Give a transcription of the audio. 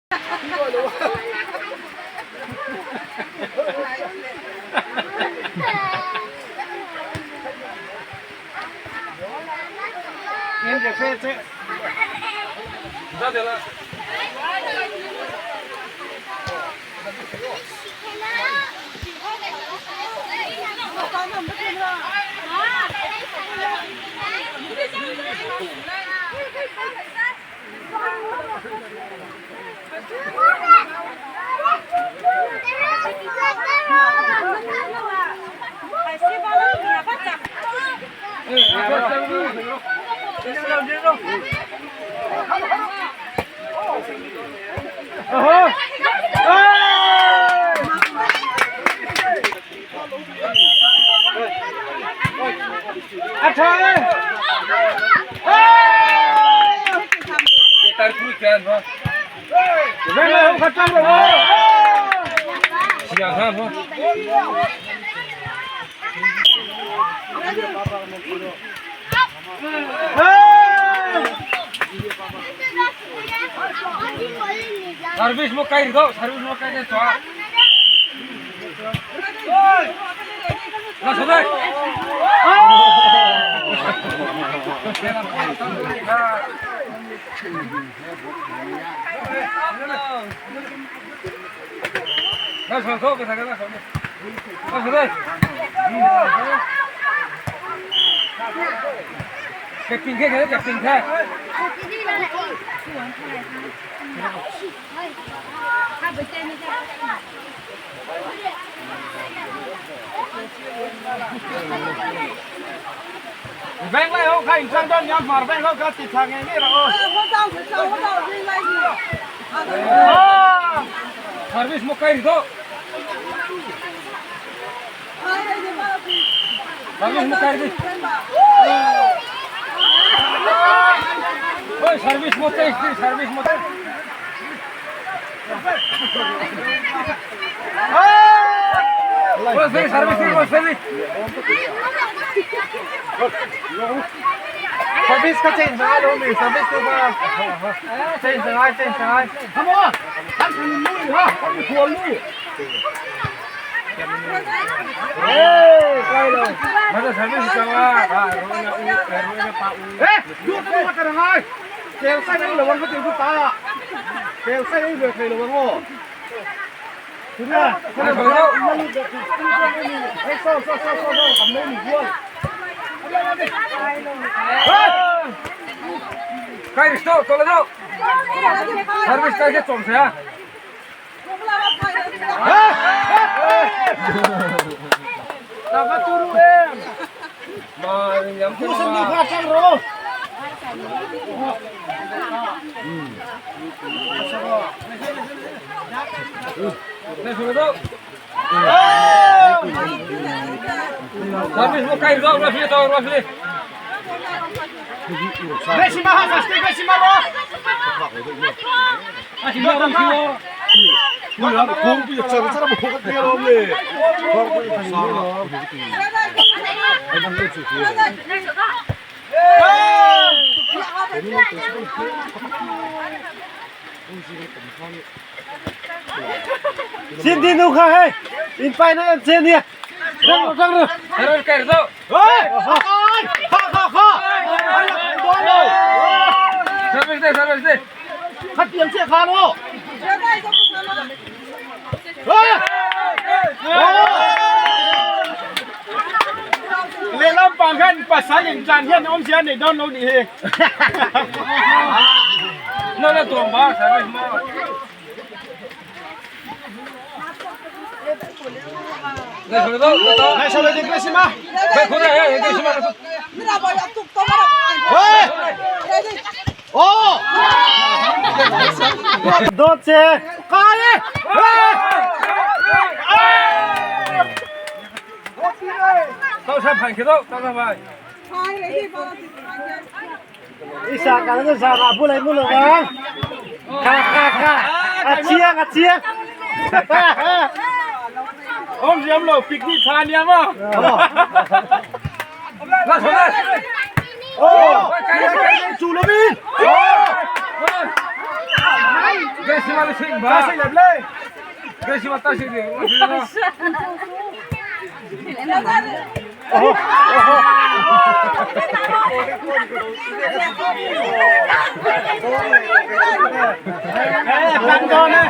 A tha e. Service mo kai ro, service mo kai de chwa. Na sodai. Na so so ke na so. Na sodai. Cái pin cái cái pin cái. Veng lai ho kha in chang don nyam mar veng ho kha ti thang nge nge ra o. Service mo kai ro. Service mo kai di. Oi service mo kai di, service mo kai. Oi service service service. Service ka change sangai lo mi service tu ka change sangai change sangai. Come on. Kan thun lui ha, kan thua lui. Eh, kai lo. Mata service ka wa. Ha, ro na u, ro na pa u. Eh, du ka du ka rangai. Kel sai nei lo wang ka tu ta. Kel sai nei ve thei lo wang o. Tu na, Na so so. Eh, so so so so so, kam nei ni guan. Kai ri sto, to le do. Service kai ke chom se ha. Ta va tu ru em. Ma nhắm Tu san ni kha chang ro. Na so do. Service mo kai ro, ro fi to, ro fi. Messi ma ha, Messi ma ro. A si ma ro fi wo. Xin đi nu kha hey. In pai na em chen đi. Rang rang rang. Service kai ro. Ê! Kha kha kha. Ai là đó rồi. Service de, service de. Khát tiền sẽ kha nó. Ê! Leh lampang khan pasal in tlan hian awm zia nei dawn lo nih hi. No na tuang ba, service mo. Na so do, na to. Này sao lại đi cái gì mà? Kai khu này, cái gì mà. Ê! Ô! Đốt xe. Khai đi. Tao sang phản kia đâu, tao sang phản. Isa ka na sa ka bulay mo lang ha. Kha kha kha. A chiang a chiang. Awm ziam lo picnic tha nia maw. Na so na. Ô! Chủ nó bin. Tan dawn e.